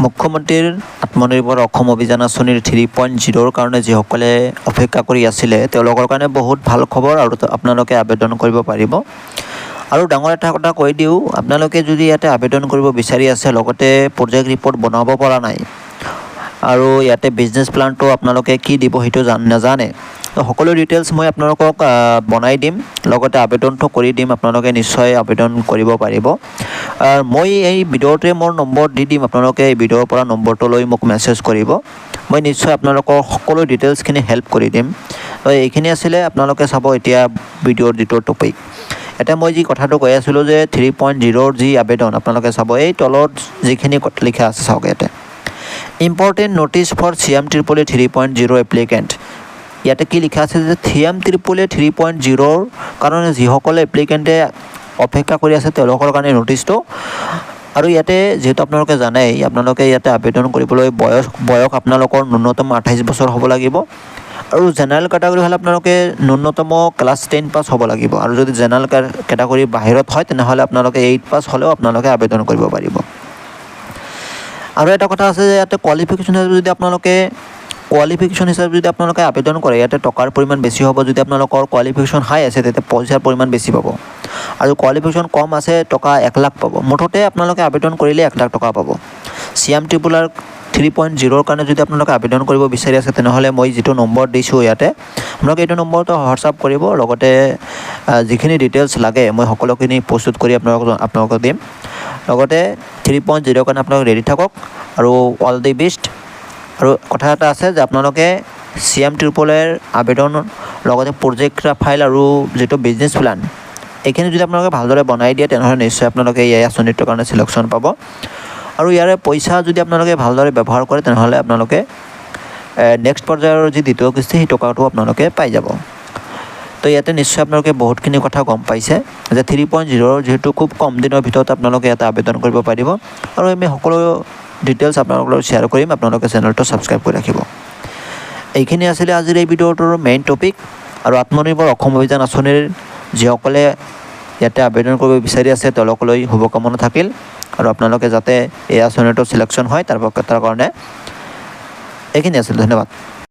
মুখ্যমন্ত্ৰীৰ আত্মনিৰ্ভৰ অসম অভিযান আঁচনিৰ 3.0ৰ কাৰণে যিসকলে অপেক্ষা কৰি আছিলে, তেওঁলোকৰ কাৰণে বহুত ভাল খবৰ আৰু আপোনালোকে আবেদন কৰিব পাৰিব। আৰু ডাঙৰ এটা কথা কৈ দিওঁ, আপোনালোকে যদি ইয়াতে আবেদন কৰিব বিচাৰি আছে, লগতে প্ৰজেক্ট ৰিপৰ্ট বনাব পৰা নাই আৰু ইয়াতে বিজনেছ প্লানটো আপোনালোকে কি দিব সেইটো নাজানে, তো সকলো ডিটেইলছ মই আপোনালোকক বনাই দিম, লগতে আবেদনটো কৰি দিম। আপোনালোকে নিশ্চয় আবেদন কৰিব পাৰিব। মই এই ভিডিঅ'টোৱে মোৰ নম্বৰ দি দিম, আপোনালোকে এই ভিডিঅ'ৰ পৰা নম্বৰটো লৈ মোক মেছেজ কৰিব। মই নিশ্চয় আপোনালোকৰ সকলো ডিটেইলছখিনি হেল্প কৰি দিম। তো এইখিনি আছিলে, আপোনালোকে চাব এতিয়া ভিডিঅ'ৰ যিটো টপিক। এতিয়া মই যি কথাটো কৈ আছিলোঁ যে 3.0ৰ যি আবেদন, আপোনালোকে চাব এই তলত যিখিনি লিখা আছে চাওক ইয়াতে, "Important notice for CM Triple A 3.0 applicant"। ইয়াতে কি লিখা আছে যে চি এম ট্ৰিপল এ 3.0ৰ কাৰণে যিসকলে এপ্লিকেণ্টে অপেক্ষা কৰি আছে, তেওঁলোকৰ কাৰণে ন'টিচটো। আৰু ইয়াতে যিহেতু আপোনালোকে জানেই, আপোনালোকে ইয়াতে আবেদন কৰিবলৈ বয়স আপোনালোকৰ ন্যূনতম 28 বছৰ হ'ব লাগিব আৰু জেনেৰেল কেটাগৰী হ'লে আপোনালোকে ন্যূনতম ক্লাছ 10 পাছ হ'ব লাগিব। আৰু যদি জেনেৰেল কেটাগৰীৰ বাহিৰত হয়, তেনেহ'লে আপোনালোকে 8 পাছ হ'লেও আপোনালোকে আবেদন কৰিব পাৰিব। আৰু এটা কথা আছে যে ইয়াতে কোৱালিফিকেশ্যন হিচাপে যদি আপোনালোকে আবেদন কৰে, ইয়াতে টকাৰ পৰিমাণ বেছি হ'ব। যদি আপোনালোকৰ কোৱালিফিকেশ্যন হাই আছে, তেতিয়া পইচাৰ পৰিমাণ বেছি পাব আৰু কোৱালিফিকেশ্যন কম আছে, টকা 1 লাখ পাব। মুঠতে আপোনালোকে আবেদন কৰিলে 1 লাখ টকা পাব। চি এম ট্ৰিপুল এৰ 3.0ৰ কাৰণে যদি আপোনালোকে আবেদন কৰিব বিচাৰি আছে, তেনেহ'লে মই যিটো নম্বৰ দিছোঁ ইয়াতে, আপোনালোকে এইটো নম্বৰটো হোৱাটছআপ কৰিব। লগতে যিখিনি ডিটেইলছ লাগে, মই সকলোখিনি প্ৰস্তুত কৰি আপোনালোকক দিম। লগতে 3.0ৰ কাৰণে আপোনালোক ৰেডি থাকক আৰু অল the best. আৰু কথা এটা আছে যে আপোনালোকে চি এম ট্ৰিপল এৰ আবেদন, লগতে প্ৰজেক্ট ফাইল আৰু যিটো বিজনেছ প্লেন, এইখিনি যদি আপোনালোকে ভালদৰে বনাই দিয়ে, তেনেহ'লে নিশ্চয় আপোনালোকে এই আঁচনিটোৰ কাৰণে চিলেকশ্যন পাব। আৰু ইয়াৰে পইচা যদি আপোনালোকে ভালদৰে ব্যৱহাৰ কৰে, তেনেহ'লে আপোনালোকে নেক্সট পৰ্যায়ৰ যি দ্বিতীয় কিস্তি, সেই টকাটো আপোনালোকে পাই যাব। তো ইয়াতে নিশ্চয় আপোনালোকে বহুতখিনি কথা গম পাইছে যে 3.0ৰ যিহেতু খুব কম দিনৰ ভিতৰত আপোনালোকে ইয়াতে আবেদন কৰিব পাৰিব আৰু আমি সকলো ডিটেইলছ আপোনালোকৰ লগত শ্বেয়াৰ কৰিম। আপোনালোকে চেনেলটো ছাবস্ক্ৰাইব কৰি ৰাখিব। এইখিনি আছিলে আজিৰ এই ভিডিঅ'টোৰ মেইন টপিক। আৰু আত্মনিৰ্ভৰ অসম অভিযান আঁচনিৰ যিসকলে ইয়াতে আবেদন কৰিব বিচাৰি আছে, তেওঁলোকলৈ শুভকামনা থাকিল আৰু আপোনালোকে যাতে এই আঁচনিটো চিলেকশ্যন হয় তাৰ কাৰণে। এইখিনি আছিল, ধন্যবাদ।